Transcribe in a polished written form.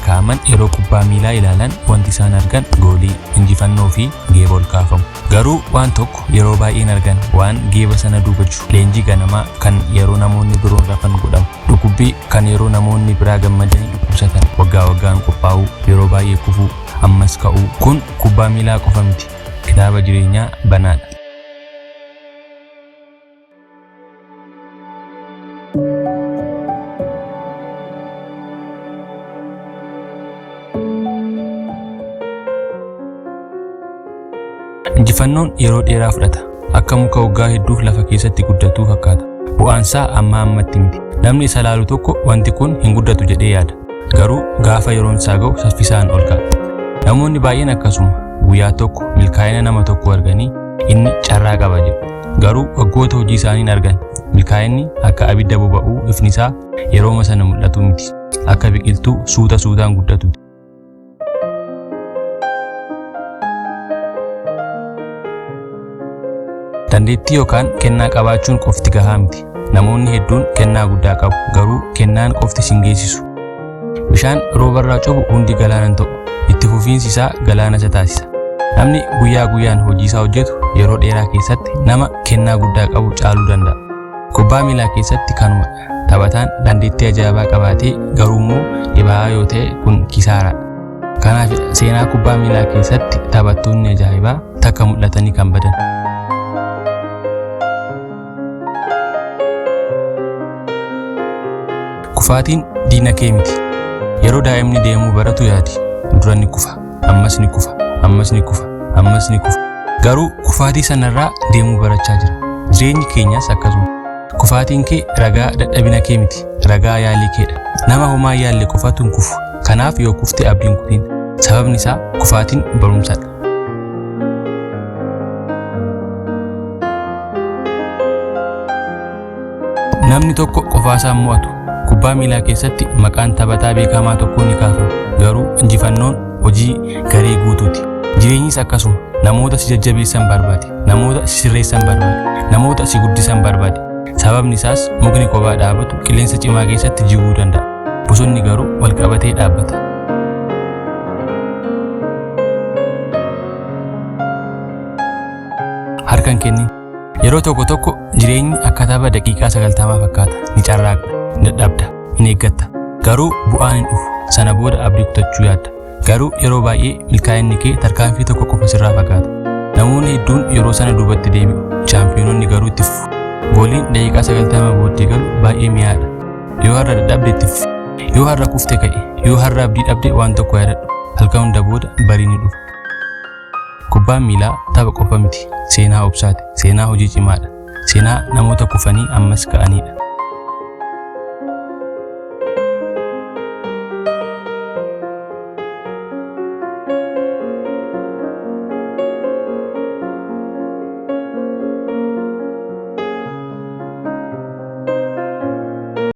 lakkaa'aman yeroo kubbaa miilaa ilaalan wanti isaan argan goolii, injifannoo fi geeba ol kaafamu. Garuu waan tokko yeroo baay'een argan waan geeba sana duuba jiru leenjii ganamaa kan yeroo namoonni biroon rafan godhamu. Dhukkubbii kan yeroo namoonni biraa gammadanii dhukkubsatan waggaa waggaan qophaa'uu, yeroo baay'ee kufuu, ammas ka'uu. Kun kubbaa miilaa qofa miti. Kitaaba jireenyaa banaadha. Injifannoon yeroo dheeraa fudhata. Akka muka waggaa hedduuf lafa keessatti guddatuu fakkaata. Bu'aansaa amma ammatti miti. Namni isa laalu tokko wanti kun hin guddatu jedhee yaada. Garuu gaafa yeroon isaa ga'u saffisaan ol ka'a. Namoonni baay'een akkasuma guyyaa tokko milkaa'ina nama tokko arganii inni carraa qaba jedhu. Garuu waggoota hojii isaaniin argan milkaa'inni akka abidda boba'uu ifni isaa yerooma sana mul'atu miti. Akka biqiltuu suuta suutaan guddatu. Dandeettii yookaan kennaa qabaachuun qofti gahaa miti. Namoonni hedduun kennaa guddaa qabu, garuu kennaan qofti sin geessisu. Bishaan roobarraa cobu hundi galaana hin ta'u. Itti fufiinsi isaa galaana isa taasisa. Namni guyyaa guyyaan hojii isaa hojjetu yeroo dheeraa keessatti nama kennaa guddaa qabu caaluu danda'a. Kubbaa miilaa keessatti kanumadha. Taphataan dandeettii ajaa'ibaa qabaatee garuu immoo dhibaa'aa yoo ta'e kun kisaaraadha. Kanaaf seenaa kubbaa miilaa keessatti taphattoonni ajaa'ibaa takka mul'atanii kan badan. Kufaatiin diina kee miti. Yeroo daa'imni deemuu baratu yaadi. Dura ni kufa, ammas ni kufa, ammas ni kufa, ammas ni kufa. Garuu kufaatii sanarraa deemuu barachaa jira. Jireenyi keenyas akkasuma. Kufaatiin kee ragaa dadhabina kee miti, ragaa yaalii keedha. Nama homaa yaalle qofatu hin kufu. Kanaaf yoo kufte abdii hin kutin. Sababni isaa kufaatiin barumsadha. Namni tokko qofaasaa mo'atu. Kubbaa miilaa keessatti maqaan taphataa beekamaa tokkoo ni kaafama. Garuu injifannoon hojii garee guutuuti. Jireenyis akkasuma. Namoota si jajjabeessan barbaadi. Namoota si sirreessan barbaadi. Namoota si guddisan barbaadi. Sababni isaas mukni kophaa dhaabatu qilleensa cimaa keessatti jiguu danda'a. Bosonni garuu wal qabatee dhaabbata. Harka hin kennin. Yeroo tokko tokko jireenyi akka tapha daqiiqaa 90 fakkaata. Ni carraaqxa, ni dadhabda, ni eeggatta. Garuu bu'aan hin dhufu. Sana booda abdii kutachuu yaadda. Garuu yeroo baay'ee milkaa'inni kee tarkaanfii tokko qofa sirraa fagaata. Namoonni hedduun yeroo sana duubatti deebi'u. Chaampiyoononni garuu itti fufu. Gooliin daqiiqaa 90 booddee galu baay'ee mi'aadha. Yoo har'a dadhabde itti fufi. Yoo har'a kufte ka'i. Yoo har'a abdii dhabde waan tokko yaadadhu. Halkan hunda booda bariin ni dhufa. Kubbaan miilaa tapha qofa miti. Seenaa obsaati. Seenaa hojii cimaadha. Seenaa namoota kufanii ammas ka'anidha.